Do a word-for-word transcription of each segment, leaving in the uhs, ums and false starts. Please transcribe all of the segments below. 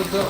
My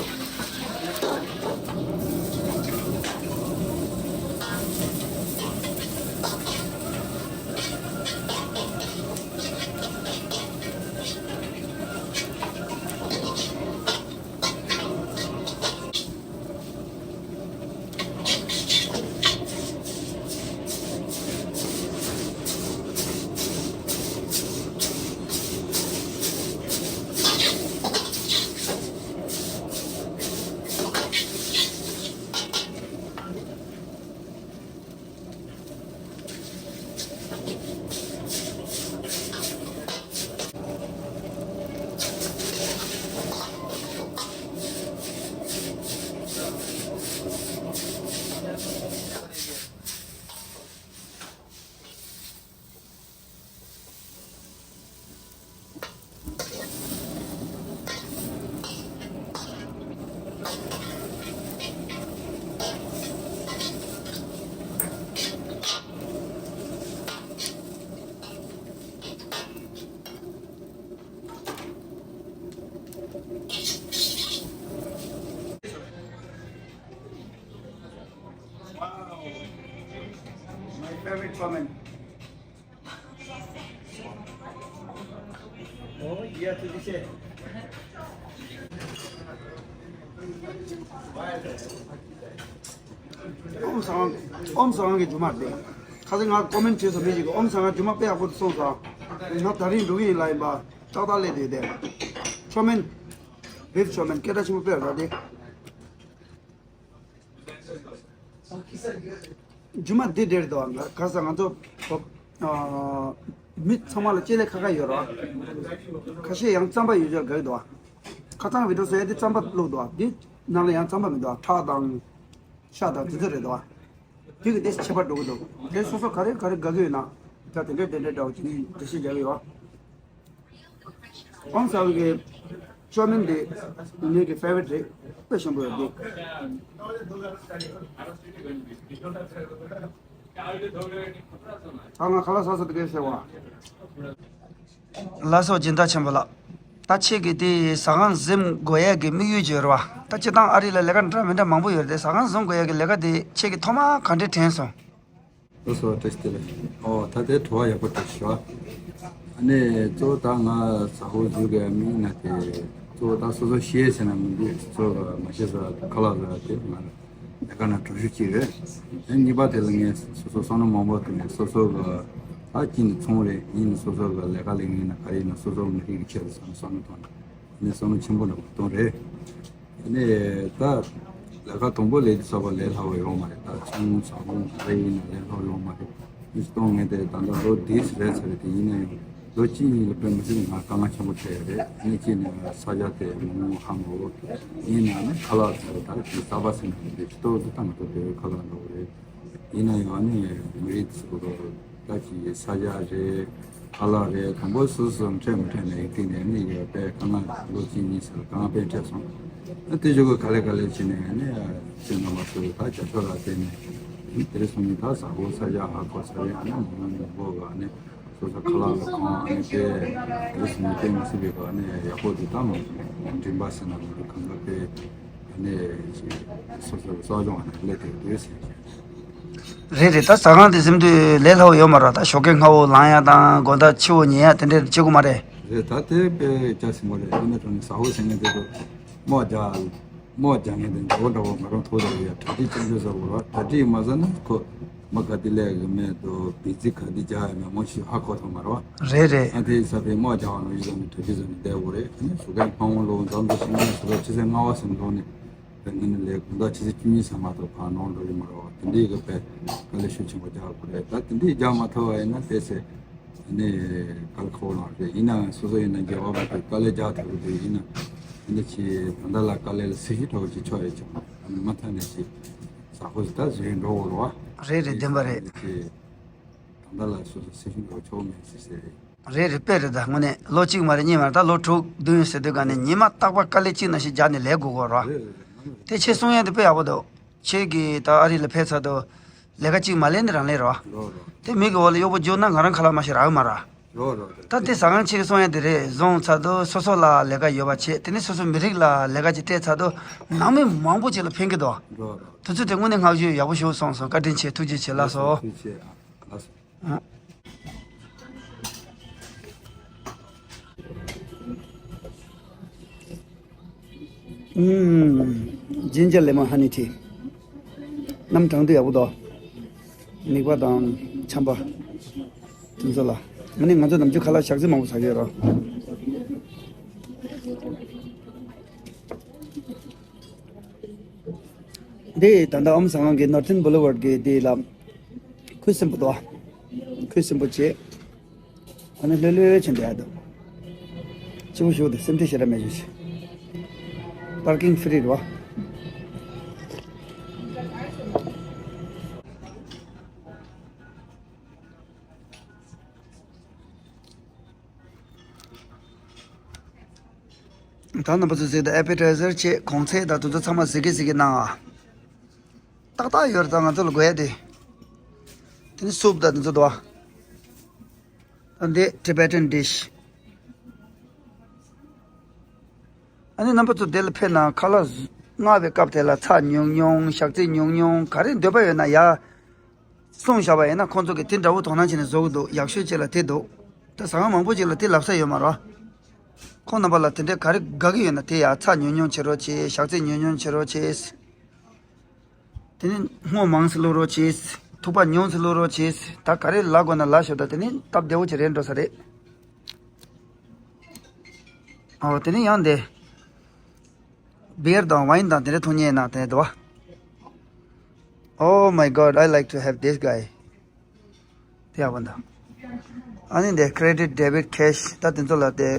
favorite comment. Oh, yeah, to the share. ཨོམ་སངས་ཨོམ་སངས་ཀྱི་རྒྱུ་མ་རེད། ཁ་སང་ང་ཀོ་མེན་བྱས་སོང་མི་ཞིག་གིས་ཨོམ་སངས་རྒྱུ་མ་དཔེ་ཡག་པོ་གསུངས་སོང་། ང་ད་རིང་འགྲོ་གི་ཡིན་ལབ་ཡིན་པ། ཏག་ཏག་སླེབས་བསྡད་དེ། མཆོད་མེ། བིབ་མཆོད་མེ་སྐད་གྲགས་ཆེན་པོ་དཔེ་རེད་དེ། རྒྱུ་མ་འདི་འདྲ་རེད་དོ། ཁ་སང་ང་ཚོ་ཨ་མི་ཚང་མ་ལ་ལྕེ་ལེ་ཁ་ཁ་ཡོད་རེད། ཁ་ཤས་ཡང་རྩམ་པ་ཡོད་ཅོག་དགའ་གི་འདུག་ཁ་སང་བི་ཌིའོ་བཟོ་ཡ་དེ་རྩམ་པ་བླུགས་འདུག་འདི་ནང་ལ་ཡང་རྩམ་པ་མི་འདུག་ཁྲག་དང་ཤ་དང་དེ་ཚོ་རེད་འདུག་དེ་གི་དེ་ཁྱད་པར་འགྲོ་གི་འདུག་དེ་སོ་སོ་ག་རེ་ག་རེ་དགའ་གི་ཡོད་ན། ད་དེ་འདྲ་དེ་འདྲ་འདྲ་བོ་ཅིག་འགྲེལ་བཤད་རྒྱག་གི་ཡོད། ཨོམ་སངས་ཀྱི་མཆོད་མེ་འདི་ངེད་ཀྱི་ཕེ་ཝ་རིཊ་རེད། དཔེ་ཞིམ་པོ་ཡོད་འདུག་ད་ང་ཁ་ལག་ཟ་ས་དེ་གས་ཟེར་བ། ལགས་སོ། སྦྱིན་བདག་ཆེན་པོ་ལགས། ད་ཁྱེད་ཀྱི་དེ་ཟ་ཁང་འཛིན་དགོས་ཡས་ཀྱི་དམིགས་ཡུལ་ཅིག་ཡོད་རེད་བ། ད་སྤྱིར་བཏང་ཨ་རི་ལ་ལས་ཀ་འདྲ་མི་འདྲ་མང་པོ་ཡོད་རེད་དེ། ཟ་ཁང་འཛིན་དགོས་ཡས་ཀྱི་ལས་ཀ་དེ་ཁྱེད་ཀྱིས་ཐོག་མར་ག་འདྲས་དྲན་སོང་། ལགས་སོ། བཀྲ་ཤིས་བདེ་ལེགས། ཨོ་ད་དེ་དྲི་བ་ཡག་པོ་དྲིས་ཤག་ཨ་ནི་གཙོ་བོ་ད་ང་ཟ་ཁང་འཛུགས་དགོས་ཡས་དམིགས་ཡུལ་ན་དེ་གཙོ་བོ་ད་སོ་སོ་ཤེས་ཟེར་ན་མི་འདུག་གཙོ་བོ་མ་ཤེས་ཟེར་བ་དེ་ཁ་ལག་ཟེར་བ་དེ་ང་ལས་ཀ་ནང་གྲུ་བཞི་གཅིག་རེད། ཨ་གཉིས་པ་དེ་ལ་ངས་སོ་སོ་བསམ་བློ་མང་པོ་བཏང་ནས་སོ་སོ་གི་ད་གཅིག་ནི་ཚོང་རེད། གཉིས་ནི་སོ་སོ་གི་ལས་ཀ་ལས་ངན་ན་ག་རེ་ཡིན་ན་སོ་སོ་མི་རིགས་ཀྱི་ཆེད་དུ་བསམ་བསམ་བློ་བཏང་ནས་བསམ་བློ་ཆེན་པོ་འདྲ་པོ་བཏང་རེད། ཨ་ནི་ད་ལས་ཀ་དང་པོ་ལས་དུས་ཚོད་པ་ལས་སླ་བོ་ཡོད་མ་རེད། ད་ཚོང་ཟ་ཁང་ག་རེ་ཡིན་ན་ལས་སླ་བོ་ཡོད་མ་རེད། མི་གཏོང་ངེས་དེ་ད་ལྟ་ལོ་བདུན་རེད་ཚར་རེད། དེ་ཡིན་ན་ཡང་ལོ་གཅིག་གཉིས་ལ་དཔེ་མི་སྲིད་ང་དཀའ་ངལ་ཆེན་པོ་འཕྲད་ཡོད་རེད། ཨ་ནི་གཅིག་ནས་ས་ཆ་དེ་མང་པོ་ཧ་མ་གོ། ཡིན་ན་ནི་ཁ་ལག་ཚོ་ད་གི་གསར་པ་ཟེར་ན་མི་འདུག་ཅི་ཏོག་ཙི་ད་ང་ཚོ་བོད་ཁ་ལག་འདྲ་བོ་རེད། ཡིན་ན་ཡང་ཨ་ནི་མི་རིགས་ཚོ་ད་ཅི་ས་ཆ་རེད། ཁ་ལག་རེད། དང་པོ་སོ་སོ་འཕྲད་མི་འཕྲད་ནས་ཡིག་ཐིག་ནས་ནི་ཡོད་པས་དཀའ་ངལ་ལོ་གཅིག་གཉིས་ཟེར་དཀའ་ངལ་དཔེ་འཕྲད་སོང་། ཨ་དེ་བཞུགས་ག་ལེ་ག་ལེ་བྱས་ནས་ནི་ཁྱེད་རྣམ་པ་ཚོས་ད་རྒྱབ་སྐྱོར་ལ་བརྟེན་ནས་དེ་རེ་སོང་ནི་ད་ཟ་ཁང་ས་ཆ་ཧ་གོ་ས་རེད། ཨ་ནི་མང་མང་པོ་ག་ནི་སོ་སོ་ཁ་ལག་ལ་གང་ཨ་ནི་དཔེ་དེ་རེ་སོང་ནི་དཔེ་མི་སྲིད་པའི་ག་ནི་ཡག་པོ་འདུག་ད་མ་མགྲིན་པ་ཟེར་ན་མི་འདུག་གང་ག་དཔེ་ཨ་ནི་སོ་སོ་གསོ་སྦྱོང་ཨ་ནི་སླེབས་དེ་འདུག་ཟེར། རེད་རེད། ད་ཟ་ཁང་དེ་ཟིན་དུས་ལས་སླ་བོ་ཡོད་མ་རེད། ད་ཞོགས་ཀས་སྔ་བོ་ལངས་ཡ་དང་དགོང་དག་ཕྱི་བོ་ཉལ་ཡ་དེ་འདྲས་བྱེད་དགོས་མ་རེད། རེད། ད་དེ་དཔེ་རྒྱ་ཆེན་པོ་རེད། ཡིན་ན་ད་ནི་ཟ་ཁང་ཟེར་མཁན་དེ་ཚོ་དམག་རྒྱག་དམག་རྒྱག་མཁན་དེ་འདྲ་བོ་འདྲ་བོ་ང་རང་ཐུག་བསྡད་ཡོད། གྲ་སྒྲིག་ཅི་འདྲ་ཟ་དགོས་རེད། གྲ་སྒྲིག་མ་ཟ་ན་ཁོ་མི་ག་དུས་སླེབས་ཀྱི་མེད་དོ། བི་ཛི་ག་དུས་རྒྱག་ཡ་མེད་མོ་ཞིག་ཧ་གོ་ཐུབ་མ་རེད་བ། རེད་རེད། ཨ་དེ་ཡིན་ཙང་དེ་དམག་རྒྱག་པ་ནང་བཞིན་བཟོ་ནས་གྲ་སྒྲིག་བཟོ་ནས་བསྡད་དགོས་རེད། ཨ་ནི་ཞོགས་ཀས་ཕ་བོང་ལོག་འཛོམས་འཛོམས་ཤིང་ནས་ཞོགས་ཀས་ཆུ་ཚོད་ལྔ་པ་ཟིན་ལོག་ནས། དེ་ངས་ནི་ལས་དགོང་དག་ཆུ་ཚོད་བཅུ་གཉིས་ཟིན་མ་གཏོགས་ཕར་ནང་འགྲོ་གི་མ་རེད་བ། དེ་འདྲའི་གི་དཔེ་དཀའ་ལས་ཤུགས་ཆེན་པོ་རྒྱག་དགོས་རེད། ད་དེ་འདྲའི་རྒྱག་མ་ཐུབ་པ་ཡིན་ན་དཔེ་ཟེར་ནི་དཀའ་ལས་ཁག་པོ་ལངས་རེད། ཡིན་ནའང་སོ་སོ་ཡིན་ན་རྒྱལ་བ་བ་དེ་དཀའ་ལས་རྒྱག་ཐུབ་ཀྱི་འདུག་ཡིན་ན་དེ་འདྲ་ཅིག་ད་ལྟ་ལ་དཀའ་ལས་ལ་སེམས་ཤུགས་འདྲ་བོ་ཅིག་ཆགས་ཡོད་ཀྱང་ཨ་ནི་མ་མཐའ་ནས་ཅིག་ཟ་ཁང་ཞིག་ད་བཟོས་འགྲོ་དགོས་རེད་བ། རེད་རེད། བདེན་པ་རེད། ཅིག་ད་ལྟ་ལ་སོ་སོ་སེམས་ཤུགས་འདྲ་བོ་ཆགས་མེད་ཟེར་ཟེར་རེད། རེད་རེད། དཔེ་རེད། ད་དངོས་གནས་ལོ་གཅིག་མ་རེད་གཉིས་མ་རེད། ད་ལོ་དྲུག་བདུན་ཟེར་དུས་ག་ནས་ཉི་མ་རྟག་པར་དཀའ་ལས་གཅིག་ནང་བཞིན་རྒྱག་ནས་ལས་དགོས་ཀྱི་ཡོད་རེད་བ། རེད་རེད་རེད། དེ་ཁྱེད་གསུང་ཡ་དེ་དཔེ་ཡག་པོ་འདུག་ཁྱེད་ཀྱིས་ད་ཨ་རི་ལ་ཕེབས་ཚར་དུས་ལས་ཀ་གཅིག་མ་ལས་ནི་རང་ལས་རེད་བ། རོ་རོ། དེ་མིག་གི་འོག་ལ་གཡོག་པོ་འཇུག་ན་ང་རང་ཁ་ལག་མ་ཞིག་རག་གི་མ་རེད། རོ་རོ་རོ། ད་དེ་ཟ་ཁང་ཆེ་གི་སོང་ཡ་དེ་རེད། བཟུང་ཚར་དུས་སོ་སོ་ལ་ལས་ཀ་ཡོད་པ་བྱེད། དེ་ནས་སོ་སོ་མི་རིགས་ལ་ལས་ཀ་ཅིག་སྤྲད་ཚར་དུས་ནང་མི་མང་པོ་ཅིག་ལ་ཕན་གི་འདུག་རོ་རོ། དུས་ཚོད་དེ་དངོས་གནས་བསྔགས་བརྗོད་ཡག་པོ་ཞུ་སོང་སོང་། བཀའ་དྲིན་ཆེ། ཐུགས་རྗེ་ཆེ། ལགས་སོ། ཐུགས་རྗེ་ཆེ། ཨ། ལགས་སོ། ཨ། ཨུམ། ཇིན་ཇར་ལེ་མོན་ཧ་ནི་ཊི། རྣམ་གྲངས་དུ་ཡག་པོ་འདུག་མིད་པ་དང་ཆམ་པ། དེ་ཚོ་ལ། ཨ་ནི་ང་ཚོ་ནམ་རྒྱུན་ཁ་ལག་ཞག་ཚི་མང་པོ་ཟ་གི་ཡོད་རོ། འདི་ད་ལྟ་ཨོམ་ཟ་ཁང་གི་Northern Boulevard གི་འདི་ལ་ཁུ་སིམ་པོ་འདུག་ཁུ་སིམ་པོ་བྱས། ཁོ་ནི་ལྷོད་ལྷོད་བྱས་འདི་ཡ་འདུག་སྤྱི་བོ་ཞུགས་ཏེ་སེམས་ཁྲལ་ཞེ་དྲག་མེད་བྱུང་ཞིག Parking free རེད་བ། ད་རྣམ་པ་ཚོ་གཟིགས་དང་། ཨེ་པེ་ཊའི་ཟར་བྱས། གོང་ཚད་དང་དེ་ཚོ་ཚང་མ་གཟིགས་ཀྱི་གཟིགས་ཀྱི་གནང་ཨ། ཏག་ཏག་ཡོད་རེད། ད་ང་ཚོ་ལ་དགོས་ཡ་དེ། དེ་ནི་སུབ་དང་དེ་ཚོ་འདུག་ཨ། ད་འདི་Tibetan dish། ཨ་ནི་རྣམ་པ་ཚོ་འདི་ལ་ཕེབས་ན་ཁ་ལག་བཟོ་བའི་སྐབས་དེ་ལ་ཚྭ་ཉུང་ཉུང་། ཞག་ཚི་ཉུང་ཉུང་། ག་རེ་འདོད་པ་ཡོད་ན་ཡ། གསུངས་བཞག་པ་ཡིན་ན་ཁོང་ཚོ་གིས་དེ་འདྲ་བོ་དོ་སྣང་བྱས་ནས་བཟོ་གི་འདུག་ཡག་ཤོས་ཅིག་ལ་དེ་འདུག་ད་ཟ་ཁང་མང་པོ་ཅིག་ལ་དེ་ལབ་ས་ཡོད་མ་རེད། ཁོང་རྣམ་པ་ལ་དེ་འདྲའི་ག་རེ་དགའ་གི་ཡོད་ན་དེ་ཡ། ཚྭ་ཉུང་ཉུང་བྱེད་རོགས་བྱེད། ཞག་ཚི་ཉུང་ཉུང་བྱེད་རོགས་བྱེད། དེ་ནས་སྔོ་མང་ཙམ་བླུག་རོགས་བྱེད། ཐུག་པ་ཉུང་ཙམ་བླུག་རོགས་བྱེད། ད་ག་རེ་ལབ་དགོས་ན་ལབ་ཤོག་ད་དེ་ནས་སྟབས་བདེ་བོ་ཅིག་རན་འགྲོ་ས་རེད། ཨོ་དེ་ནས་ཡང་འདི། བི་ཡར་དང་ཝའིན་དང་དེ་འདྲ་འཐུང་མཁན་ཡིན་ན་དེ་འདྲ་འདུག་བ། Oh my God, I like to have this guy. དེ་ཡག་པོ་འདུག་ཨ་ནི་འདི་credit, debit, cash ད་དེ་ཚོ་ལ་དེ།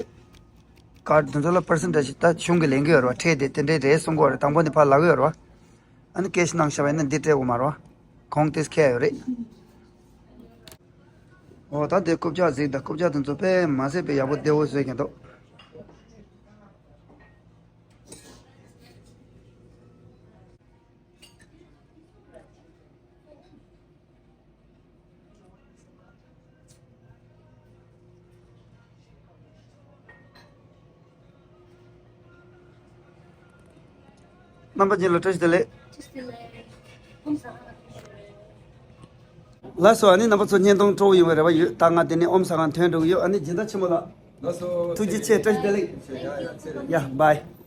ཀར་དེ་ཚོ་ལ་པར་སེན་ཊེཇ་ད་གཞུང་གིས་ལེན་གྱི་ཡོད་རེད་བ། ཁྲལ་དེ་དེ་འདྲའི་རེད་གསུང་གི་ཡོད་རེད། དང་པོ་ནས་ཕར་ལབ་ཀྱི་ཡོད་རེད་བ། ཨ་ནི་ཀེཤ་གནང་བཞག་པ་ཡིན་ན་འདི་སྤྲད་དགོས་མ་རེད་བ། གོང་དེ་ཁེལ་ཡོད་རེད། ཨོ་ད་དེ་རྐུབ་བཀྱག་གཟིགས་དང་། རྐུབ་བཀྱག་དེ་ཚོ་དཔེ་མ་སྲིད་པའི་ཡག་པོ་བདེ་བོ་བཟོས་ཀྱི་འདུག་རྣམ་པ་གཉིས་ལ་བཀྲ་ཤིས་བདེ་ལེགས། ལགས་སོ། ཨ་ནི་རྣམ་པ་ཚོ་བརྙན་ཐུང་སྤྲོ་བོ་ཡོང་བའི་རེ་བ་ཡོད། ད་ང་དེ་ནས་ཨོམ་ཟ་ཁང་ཐོན་འགྲོ་གི་ཡོད། ཨ་ནི་སྦྱིན་བདག་ཆེན་མོ་ལགས། ལགས་སོ། ཐུགས་རྗེ་ཆེ། བཀྲ་ཤིས་བདེ་ལེགས། ཡ་ཡ་ཚེ་རིང་། ཡ་བྷའི།